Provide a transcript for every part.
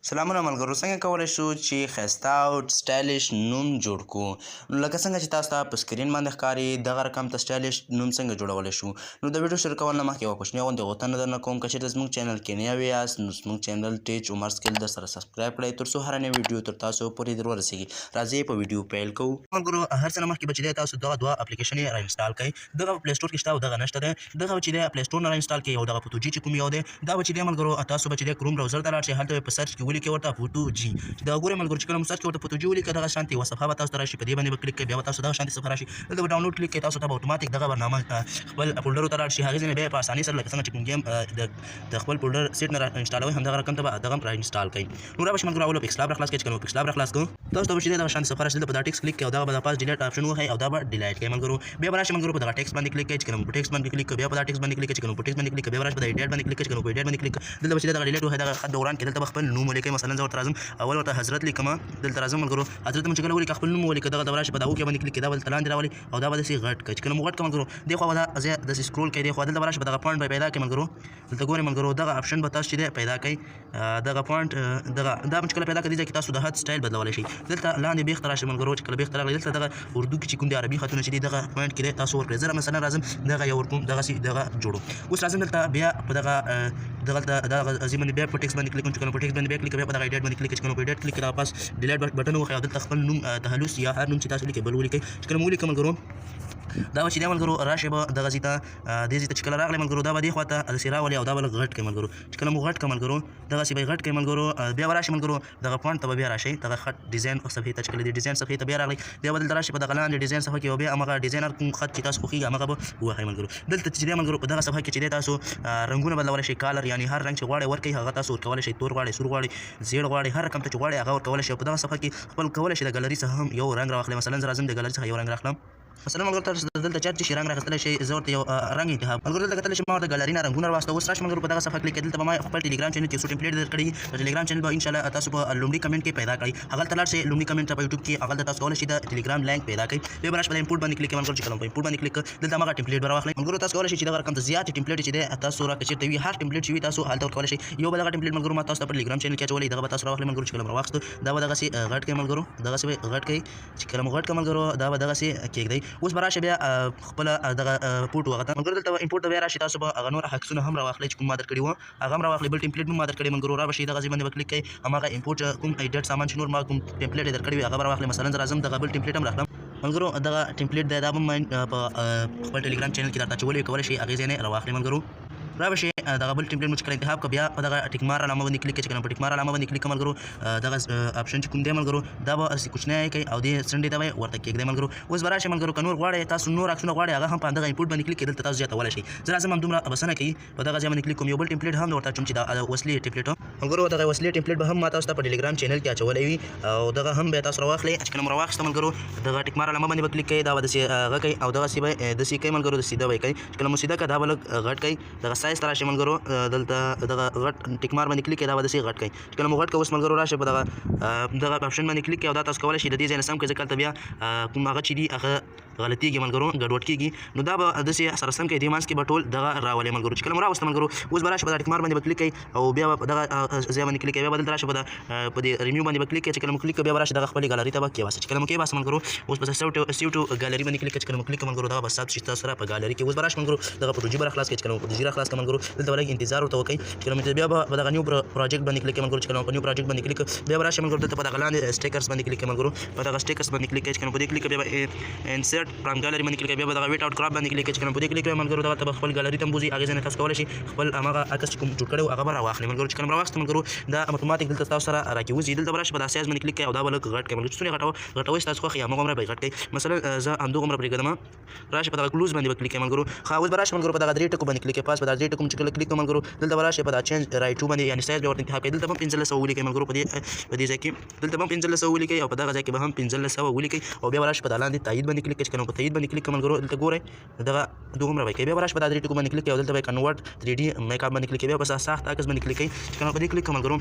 سلامونه ملګرو، څنګه کولی شو چې ښایسته او stylish نوم جوړ کړو؟ نو لکه څنګه چې تاسو ته په screen باندې ښکاري، دغه رقم ته stylish نوم څنګه جوړولی شو؟ نو د ویډیو شروع کولو نه مخکې یوه کوچنۍ غوندې غوښتنه درنه کوم: که چېرته زموږ channel کې نوی یاست، نو زموږ channel ټیچ عمر سکیل در سره subscribe کړئ، تر څو هره نوې ویډیو تر تاسو پورې در ورسېږي. راځئ، په ویډیو پیل کوو. ملګرو، هر څه نه مخکې به چې دی تاسو دغه دوه اپلیکیشن را install کړئ. دغه په Play Store کې شته او دغه نشته دی. دغه چې دی Play Store نه را install کړئ او دغه Photo G چې کوم یو دی، دا به چې دی ملګرو، تاسو به چې دی Chrome browser ته لاړ شئ، هلته به په search کې ولیکئ ورته Photo G. چې دا ګورئ ملګرو، چې کله مو search کې ورته Photo G ولیکئ، دغه شانتې یوه صفحه به تاسو ته راشي. په دې باندې به کلیک کړئ. بیا به تاسو دغه شانتې صفحه راشي، دلته به download کلیک کړئ. تاسو ته به اتوماتیک دغه برنامه خپل folder ته لاړ شي. هغې ځای نه بیا په اسانۍ سره، لکه څنګه چې کوم game د خپل folder set نه را install وئ، همدغه رقم ته به دغه هم را install کړئ. نو را به شي ملګرو، اول PixelLab را خلاص کړئ. چې کله PixelLab را خلاص کړو، تاسو ته به چې دغه شان صفحه راشي. دلته په دا text کلیک کړئ او دغه به د پاس delete option ووهئ او دا به delete کړئ ملګرو. بیا به راشي ملګرو، په دغه text باندې کلیک کړئ. چې کله په text باندې کلیک کړئ، بیا په دا text باندې کلیک کړئ. چې کله په text باندې کلیک کړئ، بیا به راشي په edit باندې کلیک کړئ. چې کله په edit باندې کلیک کړئ، دلته به چې دغه delete ووهئ، دغه خط به وران کړئ. دلته به خپل نوم ولیکئ. مثلا زه ورته راځم، اول ورته حضرت لیکم. دلته راځم ملګرو، حضرت مو چې کله ولیکه، خپل نوم ولیکه، دغه ته راشي، په دا OK باندې کلیک کړئ. دا به دلته لاندې راولي او دا به داسې غټ کړئ. چې کله مو غټ کړ ملګرو، دې خوا به دا ځای داسې scroll کړئ. دې خوا دلته به راشي، په دغه font به پیدا کړئ ملګرو. دلته ګورئ ملګرو، دغه option به تاسو چې دی پیدا کړئ، دغه font. دغه دا چې کله پیدا کړئ، دې ځای کې تاسو د خط سټایل بدلولی شئ. دلته لاندې بیخ ته راشئ ملګرو. چې کله بیخ ته راغلئ، دلته دغه اردو کې چې کوم د عربي خطونه چې دي، دغه font کې دی، تاسو ورکړئ. زه مثلا راځم، دغه یو ورکوم، دغسې دغه جوړو. اوس راځم دلته بیا په دغه دغلته دغه ځای باندې بیا په text باندې کلیک کوم. چې کله په text باندې بیا کلیک، بیا په دغه edit باندې کلیک. چې کله په edit کلیک، دغه پاس delete button ووهئ او دلته خپل نوم، تخلص یا هر نوم چې تاسو لیکئ، بل ولیکئ. چې کله مو ولیکئ ملګرو، دا به چې دی ملګرو، راشي به دغه ځای ته. دې ځای ته چې کله راغلی ملګرو، دا به دې خوا ته داسې راولي او دا به لږ غټ کړئ ملګرو. چې کله مو غټ کړ ملګرو، دغسې به یې غټ کړئ ملګرو. بیا به راشي ملګرو، دغه font ته به بیا راشئ، دغه خط ډیزاین صفحې ته. چې کله دې ډیزاین صفحې ته بیا راغلی، بیا به دلته راشي په دغه لاندې ډیزاین صفحه کې او بیا هماغه ډیزاینر کوم خط چې تاسو خوښېږي، هماغه به ووهئ ملګرو. دلته چې دی ملګرو، په دغه صفحه کې چې دی، تاسو رنګونه بدلولی شئ. color یعنی هر رنګ چې غواړئ ورکړئ، هغه تاسو ورکولی شئ. تور غواړئ، سور غواړئ، زیړ غواړئ، هر رقم ته چې غواړئ، هغه ورکولی شئ. په دغه صفحه کې خپل کولی شئ د ګالري څخه هم یو رنګ راواخلئ. مثلا زه راځم، د ګالري څخه یو رنګ راخلم. مثلا ملګرو، تاسو دلته چېرته چې رنګ راخیستلی شئ. زه ورته یو رنګ انتخاب. ملګرو، دلته کتلی شئ، ما ورته ګالري نه رنګونه راواستو. اوس راشم ملګرو، په دغه صفحه کلیک کړئ. دلته به ما خپل ټلګرام channel کې څو template درکړي. د ټلګرام channel به ان شاء الله تاسو په لومړي کمنټ کې پیدا کړئ. هغلته لاړ شئ، لومړي کمنټ ته په یوټیوب کې، هغلته تاسو کولی شئ د ټلګرام لینک پیدا کړئ. بیا به راشئ، په import باندې کلیک کړئ ملګرو. چې کله په import باندې کلیک، دلته هغه template به راواخلئ. ملګرو، تاسو کولی شئ چې دغه رقم ته زیات template چې دی تاسو را که چېرته وي، هر template چې وي، تاسو هلته ورکولی شئ. یو به دغه template ملګرو ما تاسو ته په ټلګرام channel کې اچولی، دغه به تاسو راواخلئ ملګرو. چې کله راواخیستو، دا به دغسې غټ کړئ ملګرو، دغسې به غټ کړئ. چې کله مو غټ کړ ملګرو، دا به دغسې کېږدئ. اوس به راشي بیا خپله دغه فوټو هغه ته ملګرو. دلته به import ته بیا راشي، تاسو به هغه نور عکسونه هم راواخلئ چې کوم ما درکړي وو، هغه هم راواخلئ. بل template هم ما درکړی ملګرو. را به شي، دغه ځای باندې به کلیک کړئ، هماغه import کوم edit سامان چې نور ما کوم template یې درکړی وي، هغه به راواخلئ. مثلا زه راځم، دغه بل template هم راخلم ملګرو. دغه template دی، دا به ما په خپل ټلګرام channel کې درته اچولی، کولی شئ هغې ځای نه راواخلئ ملګرو. را به شي، دغه بل template مو چې کله انتخاب کړ، بیا په دغه tick مار علامه باندې کلیک کړئ. چې کله په tick مار علامه باندې کلیک کړئ ملګرو، دغه option چې کوم دی ملګرو، دا به هسې کوچنی کوي او دې څنډې ته به یې ورته کېږدئ ملګرو. اوس به راشي ملګرو، که نور غواړئ، تاسو نور عکسونه غواړئ، هغه هم په همدغه import باندې کلیک کړئ، دلته تاسو زیاتولی شئ. زه راځم، همدومره بسنه کوي. په دغه ځای باندې کلیک کوم، یو بل template هم ورته اچوم چې دا وصلي template ملګرو. دغه وصلي template به هم ما تاسو ته په ټلګرام channel کې اچولی وي او دغه هم بیا تاسو راواخلئ. چې کله مو راواخیسته ملګرو، دغه tick مار علامه باندې به کلیک کوئ، دا به داسې هغه کوي او دغسې به داسې کوي ملګرو، داسې سیده به یې کوي. چې کله مو سیده کړه، دا به لږ غټ کوي. دغه سایز ته راشي ملګرو، دلته دغه غټ tick مار باندې کلیک کړئ، دا به داسې غټ کوي. چې کله مو غټ کړ، اوس ملګرو راشه، په دغه option باندې کلیک کړئ او دا تاسو کولی شئ د دې ځای نه سم کړئ، ځکه هلته بیا کوم هغه چې دي، هغه غلطیږي ملګرو، ګډوډ کېږي. نو دا به داسې سره سم کړئ، دې منځ کې به ټول دغه راولئ ملګرو. چې کله مو راوسته ملګرو، اوس به راشي، په دا tick مار باندې به کلیک کړئ او بیا به په دغه ځای باندې کلیک کړئ. بیا به دلته راشي، په په دې ریمیو باندې به کلیک کړئ. چې کله مو کلیک کړ، بیا به راشي، دغه خپلې ګالري ته به کېباسئ. چې کله مو کېباسه ملګرو، اوس به save to gallery باندې کلیک کړئ. چې کله مو کلیک کړ ملګرو، دغه به ثبت شي تاسو سره په ګالري کې. اوس به راشي ملګرو، دغه Photo G به را خلاص کړئ. چې کله مو Photo G را خلاص کړ ملګرو، دلته به لږ انتظار ورته وکړئ. چې کله مو بیا به په دغه new project باندې کلیک کړئ ملګرو. چې کله مو په new project باندې کلیک، بیا به راشي ملګرو، دلته په دغه لاندې stickers باندې کلیک کړئ ملګرو. په دغه stickers باندې کلیک کړئ. چې کله په دې کلیک، بیا به insert from gallery باندې کلیک کړئ، بیا به دغه without crop باندې کلیک کړئ. چې کله په دې کلیک کړئ ملګرو، دغه ته به خپل ګالري ته بوځي. هغې ځای نه تاسو کولی شئ خپل هماغه عکس چې کوم جوړ کړی و، هغه به راواخلئ ملګرو. چې کله راواخیست ملګرو، دا اتوماتیک دلته تاسو سره راکېوځي. دلته به راشي، په دا سایز باندې کلیک کړئ او دا به لږ غټ کړئ ملګرو. چې څومره غټوئ، ستاسو خوښ یې، هماغومره به یې غټ کړئ. مثلا زه همدومره پرېږدم. راشي، په دغه close باندې به کلیک کړئ ملګرو. ښه، اوس به راشي ملګرو، په دغه درې ټکو باندې کلیک کړئ. پاس په دغه درې ټکو چې کله کلیک کړئ ملګرو، دلته به راشي، په دا change ratio باندې، یعنی سایز به ورته انتخاب کړئ. دلته به هم 1500 ولیکئ ملګرو. په دې ځای کې دلته به هم 1500 ولیکئ او په دغه ځای کې به هم 1500 ولیکئ او بیا به راشي، په دا لاندې تایید باندې کلیک کړئ. چې کله په تایید باندې کلیک کړئ ملګرو، دلته ګورئ، دغه دومره به کوي. بیا به راشي، په دا درې ټکو باندې کلیک کوي او دلته به convert 3D mockup باندې کلیک کوي. بیا به ساخت عکس باندې کلیک کوي. چې کله په دې کلیک کړئ ملګرو،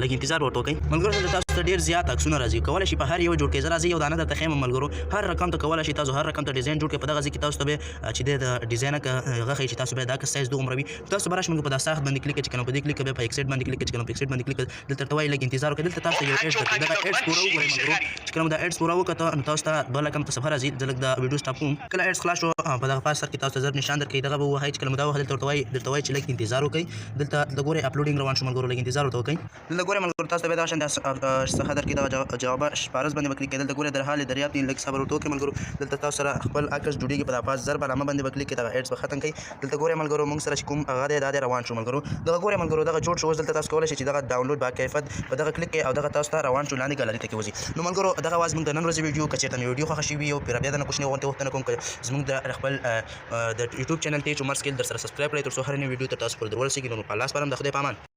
لږ انتظار ورته وکړئ ملګرو. دلته تاسو ته ډیر زیات عکسونه راځي، کولای شي په هر یو جوړ کړئ. زه راځي یو دانه درته ښیم ملګرو. هر رقم ته کولای شي تاسو هر رقم ته ډیزاین جوړ کړئ. په دغه ځای کې تاسو ته به چې د ډیزاین هغه ښیي چې تاسو به دا که سایز دومره وي، تاسو به راشئ موږ په دا ساخت باندې کلیک چې کنه، په دې کلیک به په اکسیټ باندې کلیک چې کنه، په اکسیټ باندې کلیک. دلته ته وایي لږ انتظار وکړئ. دلته تاسو یو ایډز درکړي، دغه ایډز پوره وګورئ ملګرو. چې کله مو دا ایډز پوره وکړه نو تاسو ته دوه رقم ته صفحه راځي. زه لږ دا ویډیو سټاپ کوم. کله ایډز خلاص شو، په دغه پاس سر کې تاسو ته ضرب نشان درکړي، دغه به ووهئ. چې کله مو دا وهل، دلته وایي چې لږ انتظار وکړئ. دلته ګورئ اپلوډینګ روان شو ملګرو، لږ انتظار ورته وکړئ. دلته ګورئ ملګرو، تاسو ته به دا شان صفحه درکړي. دغه جواب شپارس باندې به کلیک کړئ. دلته ګورئ در حال دریافت، لږ صبر ورته وکړئ ملګرو. دلته تاسو سره خپل عکس جوړیږي. په دا پاس ضرب علامه باندې به کلیک کړئ، دغه ایډز به ختم کړئ. دلته ګورئ ملګرو، موږ سره چې کوم هغه دی، دا دی روان شو ملګرو. دغه ګورئ ملګرو، دغه جوړ شو. اوس دلته تاسو کولی شئ چې دغه ډاونلوډ با کیفیت په دغه کلیک کړئ او دغه تاسو ته روان شو، لاندې ګالري ته کې وځي. نو ملګرو، دغه واز موږ د نن ورځې ویډیو. که چېرته مې ویډیو خوښه شوي یو پیر بیا د نه کوچنۍ غونډې غوښتنه کوم که زموږ د خپل د یوټیوب چینل ته عمر سکیل در سره سبسکرایب کړئ، تر څو هر نوې ویډیو تر تاسو پورې در ورسېږي. نو په الله سپارم، د خدای په امان.